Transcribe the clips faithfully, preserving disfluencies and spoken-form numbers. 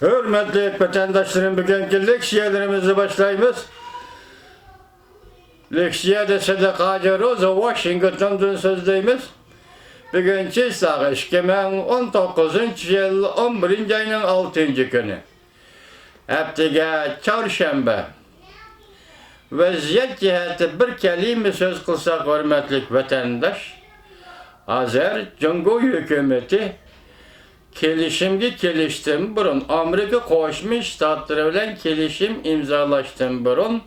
ھۆرمەتلىك ۋەتەنداشلىرىم، بۈگۈنكى لېكسىيەلىرىمىزنى باشلايمىز. لېكسىيەدە سىدىق ھاجى روزا ۋاشىنگتوندىن سۆزلەيمىز. بۈگۈن چىسلاغ ئىككى مىڭ ئون توققۇزىنچى يىل ئون بىرىنچى ئاينىڭ ئالتىنچى كۈنى. ھەپتىگە چارشەنبە. ۋەزىيەت جەھەتتە بىر كەلىمە سۆز قىلساق، ھۆرمەتلىك ۋەتەنداش، ھازىر جۇڭگو ھۆكۈمىتى كېلىشىمگە كېلىشتىن بۇرۇن، ئامېرىكا قوشما شتاتلىرى بىلەن كېلىشىم ئىمزالاشتىن بۇرۇن،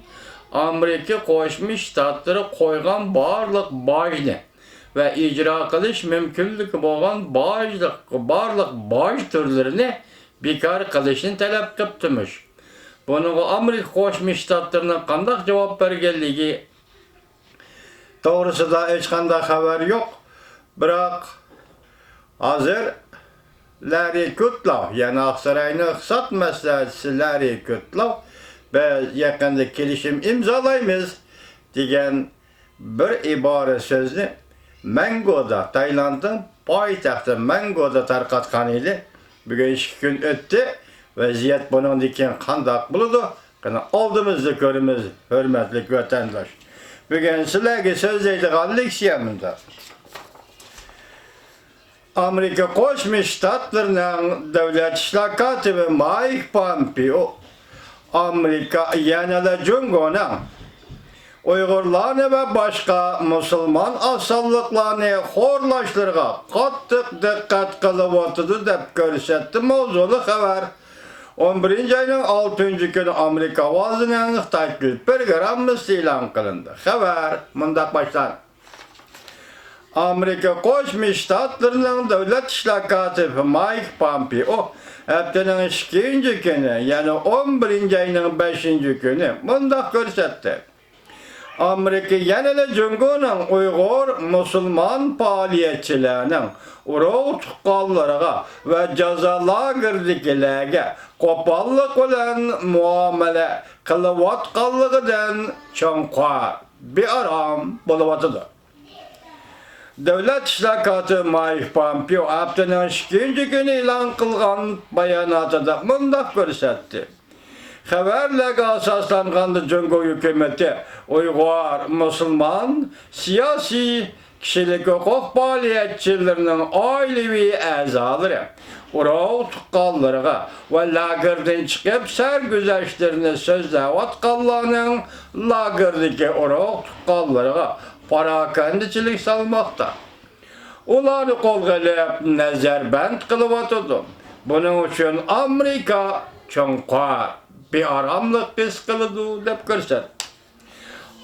ئامېرىكا قوشما شتاتلىرى قويغان بارلىق باجنى ۋە ئىجرا قىلىش مۇمكىنلىكى بولغان باجلىق، بارلىق باج تۈرلىرىنى بىكار قىلىشنى تەلەپ قىپتىمىش. بۇنىڭغا ئامېرىكا قوشما شتاتلىرىنىڭ قانداق جاۋاب بەرگەنلىكى توغرىسىدا ھېچقانداق خەۋەر يوق. بىراق، ھازىر لاررى كۇدلاۋ، يەنى ئاقساراينىڭ ئىقتىساد مەسلىھەتچىسى لاررى كۇدلاۋ، بىز يېقىندا كېلىشىم ئىمزالايمىز، دېگەن بىر ئىبارە سۆزنى مەنگودا، تايلاندنىڭ پايتەختى مەنگودا تارقاتقان ئىدى. بۈگۈن ئىككى كۈن ئۆتتى. ۋەزىيەت بۇنىڭدىن كېيىن قانداق بولىدۇ؟ قېنى، ئالدىمىزدا كۆرىمىز، ھۆرمەتلىك ۋەتەنداش. بۈگۈن سىلەرگە سۆزلەيدىغان لېكسىيە مۇنداق. ئامېرىكا قوشما شتاتلىرىنىڭ دۆلەت ئىشلار كاتىپى مايك پامپېئو ئامېرىكا يەنىلا جۇڭگونىڭ ئۇيغۇرلارنى ۋە باشقا مۇسۇلمان ئاز سانلىقلارنى خورلاشلىرىغا قاتتىق دىققەت قىلىۋاتىدۇ، دەپ كۆرسەتتى ماۋزۇلۇق خەۋەر. ئون بىرىنچى ئاينىڭ ئالتىنچى كۈنى ئامېرىكا ئاۋازىنىڭ خىتاي تىل پروگراممىسىدا ئېلان قىلىندى. خەۋەر مۇنداق باشلاندى. ئامېرىكا قوشما شتاتلىرىنىڭ دۆلەت ئىشلار كاتىپى مايك پامپېئو ھەپتىنىڭ ئىككىنچى كۈنى، يەنى ئون بىرىنچى ئاينىڭ بەشىنچى كۈنى مۇنداق كۆرسەتتى: ئامېرىكا يەنىلا جۇڭگونىڭ ئۇيغۇر مۇسۇلمان پائالىيەتچىلەرنىڭ ئۇرۇق تۇغقانلىرىغا ۋە جازا لاگېرىدىكىلەرگە قوپاللىق بىلەن مۇئامىلە قىلىۋاتقانلىقىدىن چوڭقۇر بىئارام بولۇۋاتىدۇ. دۆلەت ئىشلار كاتىپى مايك پامپېئو ھەپتىنىڭ ئىككىنچى كۈنى ئېلان قىلغان باياناتىدا مۇنداق كۆرسەتتى: خەۋەرلەرگە ئاساسلانغاندا، جۇڭگو ھۆكۈمىتى ئۇيغۇر، مۇسۇلمان، سىياسىي، كىشىلىك ھوقۇق پائالىيەتچىلىرىنىڭ ئائىلىۋى ئەزالىرى، ئۇرۇق تۇغقانلىرىغا ۋە لاگېردىن چىقىپ سەرگۈزەشتلىرىنى سۆزلەۋاتقانلارنىڭ لاگېردىكى ئۇرۇق تۇغقانلىرىغا پاراكەندىچىلىك سالماقتا. ئۇلارنى قولغا ئېلىپ نەزەربەند قىلىۋاتىدۇ. بۇنىڭ ئۈچۈن ئامېرىكا چوڭقۇر بىئاراملىق ھېس قىلىدۇ، دەپ كۆرسەتتى.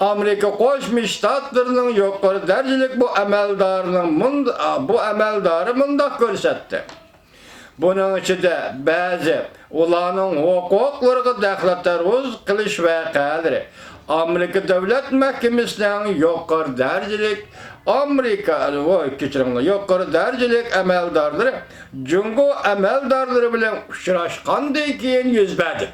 ئامېرىكا قوشما شتاتلىرىنىڭ يۇقىرى دەرىجىلىك بۇ ئەمەلدارىنىڭ مۇند-، بۇ ئەمەلدارى مۇنداق كۆرسەتتى. بۇنىڭ ئىچىدە بەزى ئۇلارنىڭ ھوقۇقلىرىغا دەخلى تەرۇز قىلىش ۋەقەلىرى، ئامېرىكا دۆلەت مەھكىمىسىنىڭ يۇقىرى دەرىجىلىك ئامېرىكا، ۋوي، كەچۈرۈڭلار، يۇقىرى دەرىجىلىك ئەمەلدارلىرى جۇڭگو ئەمەلدارلىرى بىلەن ئۇچراشقاندىن كېيىن يۈز بەردى.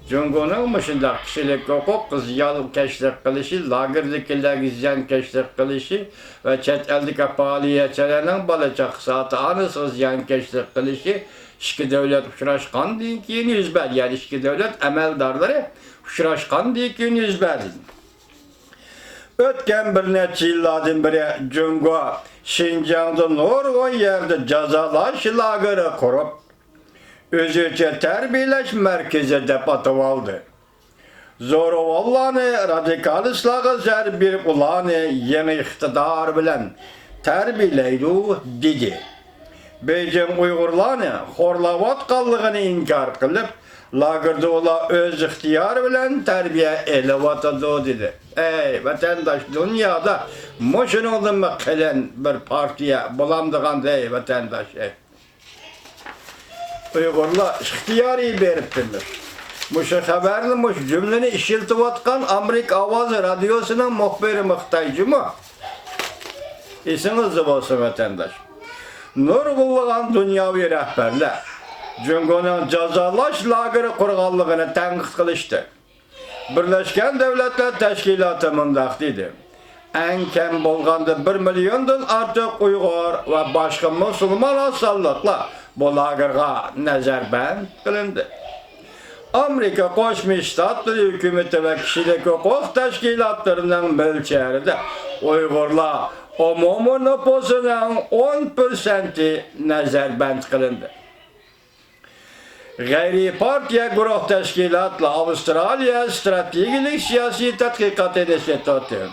جۇڭگونىڭ مۇشۇنداق كىشىلىك ھوقۇق زىيانكەشلىك قىلىشى، لاگېردىكىلەرگە زىيانكەشلىك قىلىشى ۋە چەت ئەلدىكى پائالىيەتچىلەرنىڭ بالا-چاقىسى، ئاتا-ئانىسىغا زىيانكەشلىك قىلىشى ئىككى دۆلەت ئۇچراشقاندىن كېيىن يۈز بەردى. يەنى ئىككى دۆلەت ئەمەلدارلىرى ئۇچراشقاندىن كېيىن يۈز بەردى. ئۆتكەن بىر نەچچە يىللاردىن بېرى جۇڭگو شىنجاڭدا نۇرغۇن يەردە جازالاش لاگېرى قۇرۇپ، ئۆزىچە تەربىيەلەش مەركىزى دەپ ئاتىۋالدى. زورىۋاللارنى، رادىكالىستلارغا زەربە بېرىپ، ئۇلارنى يېڭى ئىقتىدار بىلەن تەربىيەلەيدۇ، دېدى. بېيجىڭ ئۇيغۇرلارنى خورلاۋاتقانلىقىنى ئىنكار قىلىپ، لاگېردا ئۇلار ئۆز ئىختىيارى بىلەن تەربىيە ئېلىۋاتىدۇ، دېدى. ئەي ۋەتەنداش، دۇنيادا مۇشۇنىڭدىنمۇ قېلىن بىر پارتىيە بولامدىغان، ئەي ۋەتەنداش، ئەي. ئۇيغۇرلار ئىختىيارىي بېرىپتىمىز. مۇشۇ خەۋەرنى، مۇشۇ جۈملىنى ئىشلىتىۋاتقان ئامېرىكا ئاۋازى رادىيوسىنىڭ مۇخبىرىمۇ خىتاي جۇمۇ. ئېسىڭىزدە بولسۇن، ۋەتەنداش. نۇرغۇنلىغان دۇنياۋى رەھبەرلەر جۇڭگونىڭ جازالاش لاگېرى قۇرغانلىقىنى تەنقىد قىلىشتى. بىرلەشكەن دۆلەتلەر تەشكىلاتى مۇنداق دېدى: ئەڭ كەم بولغاندا بىر مىليوندىن ئارتۇق ئۇيغۇر ۋە باشقا مۇسۇلمان ئاز سانلىقلار بۇ لاگېرغا نەزەربەند قىلىندى. ئامېرىكا قوشما شتاتلىرى ھۆكۈمىتى ۋە كىشىلىك ھوقۇق تەشكىلاتلىرىنىڭ مۆلچەرىدە ئۇيغۇرلار ئومۇمىي نوپۇسىنىڭ ئون پىرسەنتى نەزەربەند قىلىندى. غەيرىي پارتىيە گۇرۇھ تەشكىلاتلار ئاۋسترالىيە ئىستراتېگىيەلىك سىياسىي تەتقىقات ئىنستىتۇتى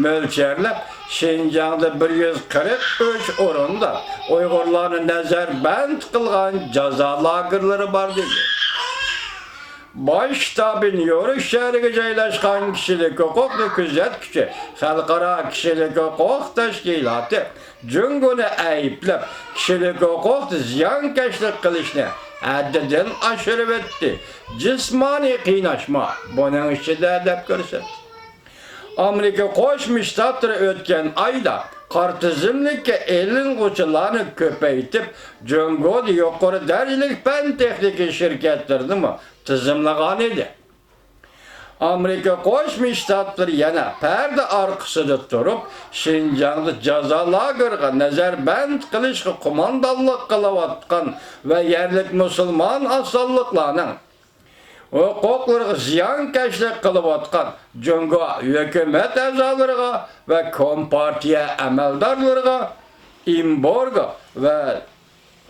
مۆلچەرلەپ، شىنجاڭدا بىر يۈز قىرىق ئۈچ ئورۇندا ئۇيغۇرلارنى نەزەربەند قىلغان جازا لاگېرلىرى بار دېدى. باش شتابى نيۇ يورك شەھىرىگە جايلاشقان كىشىلىك ھوقۇقنى كۆزەتكۈچى خەلقئارا كىشىلىك ھوقۇق تەشكىلاتى جۇڭگونى ئەيىبلەپ، كىشىلىك ھوقۇقتا زىيانكەشلىك قىلىشنى ھەددىدىن ئاشۇرۇۋەتتى، جىسمانىي قىيناشمۇ بۇنىڭ ئىچىدە دەپ كۆرسەتتى. ئامېرىكا قوشما شتاتلىرى ئۆتكەن ئايدا قارا تىزىملىككە ئېلىنغۇچىلارنى كۆپەيتىپ، جۇڭگودا يۇقىرى دەرىجىلىك پەن تېخنىكا شىركەتلىرىنىمۇ تىزىملىغانىدى. ئامېرىكا قوشما شتاتلىرى يەنە پەردە ئارقىسىدا تۇرۇپ، شىنجاڭدا جازا لاگېرىغا نەزەربەند قىلىشقا قوماندانلىق قىلىۋاتقان ۋە يەرلىك مۇسۇلمان ئاز سانلىقلارنىڭ ھوقۇقلىرىغا زىيانكەشلىك قىلىۋاتقان جۇڭگو ھۆكۈمەت ئەزالىرىغا ۋە كومپارتىيە ئەمەلدارلىرىغا ئېمبارگو ۋە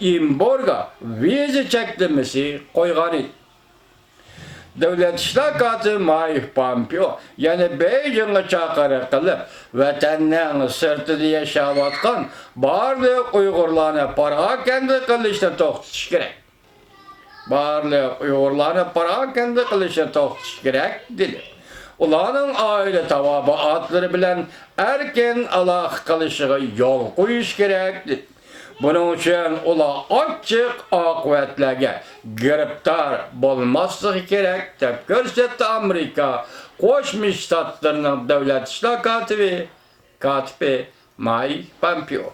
ئېمبارگو ۋىزا چەكلىمىسى قويغانىدى. دۆلەت ئىشلار كاتىپى مايك پومپېئو يەنە بېيجىڭغا چاقىرىق قىلىپ، ۋەتەننىڭ سىرتىدا ياشاۋاتقان بارلىق ئۇيغۇرلارنى پاراكەندە قىلىشنى توختىتىش كېرەك. بارلىق ئۇيغۇرلارنى پاراكەندە قىلىشنى توختىتىش كېرەك، دېدى. ئۇلارنىڭ ئائىلە تاۋابىئاتلىرى بىلەن ئەركىن ئالاقە قىلىشىغا يول قويۇش كېرەك، دېدى. بۇنىڭ ئۈچۈن ئۇلار ئاچچىق ئاقىۋەتلەرگە گىرىپتار بولماسلىقى كېرەك، دەپ كۆرسەتتى ئامېرىكا قوشما شتاتلىرىنىڭ دۆلەت ئىشلار كاتىپى، كاتىپى مايك پومپېئو.